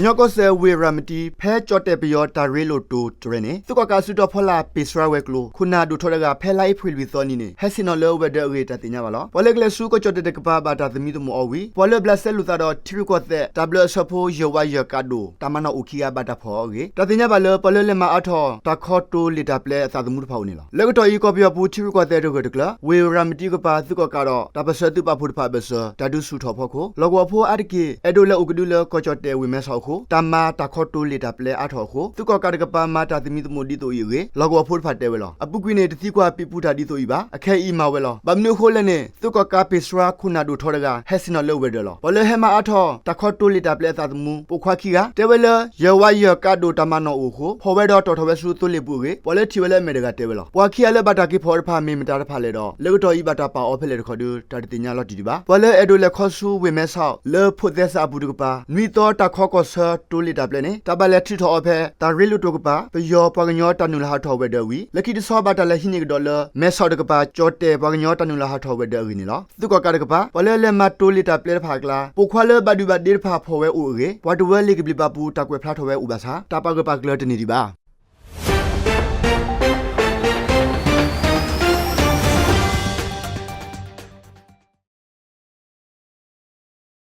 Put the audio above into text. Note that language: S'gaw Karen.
ကညီကီၢ်စဲၣ် ဝ့ၢ်ရၤမတံ ဖဲကၠီၣ်တဲၣ်ပယီၤတၢ်ရ့လိာ်တိၤတြဲၤန့ၣ် သုးကီၣ်ကးစုတီၤဖီလာ် ပ့ၢ်စှၤဝဲၤကျိၤ ခိၣ်နၢ်ဒိၣ်ထီတဂၤ ဖဲလါအ့ဖြ့ၣ်လွံၢ်သီနံၤန့ၣ် ဟဲဆ့ၣ်နီၤလၢဝဲၤဒၢးအဂ့ၢ် တၢ်သ့ၣ်ညါဘၣ်လီၤ. ပှၤလၢကလဲၤဆူကီၢ်ကၠီၣ်တဲၣ်တကပၤ ဘၣ်တၢ်သမံသမိးအီၤဝံၤ ပှၤလၢဘျးစဲလိာ်သးဒီးထံရူၢ်ကီၢ်သဲး တၢ်ဘျၢအဆၢဖိ ယဲၢ်ဝါယဲၢ်ကးဒိၣ် တၢ်မၤနီၣ်အိၣ်ခံဂၤ ဘၣ်တၢ်ဖီၣ်အီၤအဂ့ၢ်, တၢ်သ့ၣ်ညါဘၣ်လၢ ပှၤလၢလဲၤမၤအါထီၣ် တၢ်ခီတိၤလ့ၣ်တၢ်ပျဲအသးသမူတဖၣ်အိၣ်န့ၣ်လီၤ. လၢကတီၢ်အံၤ ကီၢ်ပယီၤပူၤ ထံရူၢ်ကီၢ်သဲးတဂၢၢ်တကျၢၤ ဝ့ၢ်ရၤမတံကပၤ သုးကီၣ်ကးဒီး တၢ်ပၢၢ်ဆၢသုးပာ်ဖှိၣ်တဖၣ်အဘၢၣ်စၢၤ တၢ်ဒုးဆူၣ်ထီၣ်အဖီခိၣ် လီၢ်ကဝီၤဖိအါတက့ၢ် အဲၣ်ဒိးလဲၤအိၣ်ကဒုလၢ ကီၢ်ကၠီၣ်တဲၣ်ဝ့ၢ်မဲဆီးအဃိ တၢ်မၤတၢ်ခီတိၤလ့ၣ်တၢ်ပျဲအါထီၣ်အဃိ သုးကီၣ်ကးတကပၤ မၤတၢ်သမံသမိးဒ်သိးအံၤအဂ့ၢ် လီၢ်ကဝီၤဖိတဖၣ်တဲဝဲလီၤ. အပူၤကွံာ်န့ၣ် တသံကွၢ်ပံးပူၤတၢ်ဒ်သိးအံၤဘၣ်. အခဲအံၤမၤဝဲလီၤ. ဘၣ်မနုၤအဃိလဲၣ်န့ၣ် သုးကီၣ်ကးပ့ၢ်စှၤခိၣ်နၢ်ဒိၣ်ထီတဂၤ ဟဲဆ့ၣ်နီၤလၢဝဲၤဒၢးလီၤ. ပှၤလၢဟဲမၤအါထီၣ် တၢ်ခီတိၤလ့ၣ်တၢ်ပျဲအသးသမူ ပိာ်ခွါခံဂၤ တဲဝဲလၢ ယဲၢ်ဝါယဲၢ်ကးဒိၣ်တၢ်မၤနီၣ်အိၣ်အဃိ ဖီၣ်ဝဲဒီးတီၣ်ထီၣ်ဝဲဆူသိလ့ၣ်ပူၤအဂ့ၢ် ပှၤလၢထံၣ်ဝဲလၢအမဲာ်တဂၤတဲဝဲလီၤ. ပှၤခံဂၤလၢဘၣ်တၢ်က့ၤဖီၣ်ဝဲတဖၣ် မ့ၢ်မတၤတဖၣ်လဲၣ်ဒီး လၢကတီၢ်အံၤဘၣ်တၢ်ပာ်အီၤဖဲလဲၣ်တခီဒီး တၢ်တသ့ၣ်ညါလီၤတံၢ်ဒံးဘၣ်. ပှၤလၢအဲၣ်ဒိးလဲၤခီဆူဝ့ၢ်မဲဆီး လၢဖိးသဲစးအပူၤတကပၤ နွံသီတၢ်ခီကီၢ်ဆၢတိၤလ့ၣ်တၢ်ပျဲန့ၣ် တၢ်ဘၣ်လဲၤထုးထီၣ်အီၤဖဲ တၢ်ရ့လိာ်တိၤကပၤ ပယီၤပှၤကညီတၢ်နုာ်လီၤဟးထီၣ်ဝဲၤဒၢးဝံၤ လၢခံတဆီဘၣ်တၢ်လဲၤဟံးန့ၢ်ကဒီးလၢ မဲဆီးတကပၤ ကၠီၣ်တဲၣ်ပှၤကညီတၢ်နုာ်လီၤဟးထီၣ်ဝဲၤဒၢးအဂ့ၢ်န့ၣ်လီၤ. သုးကီၣ်ကးတကပၤ ပှၤလၢလဲၤမၤတိၤလ့ၣ်တၢ်ပျဲတဖၣ်အကျါ ပိာ်ခွါလၢဘၣ်ဒုၣ်ဘၣ်ဒ့တဖၣ်ဖီၣ်ဝဲအိၣ်အဂ့ၢ် ပှၤတဝၢလ့ၣ်ကဘျံးပၤပူၤ တၢ်ကွဲးဖျါထီၣ်ဝဲအိၣ်ဘၣ်ဆၣ် တၢ်ပာ်ဂၢၢ်ပာ်ကျၢၤတန့ၢ်ဒံးဘၣ်.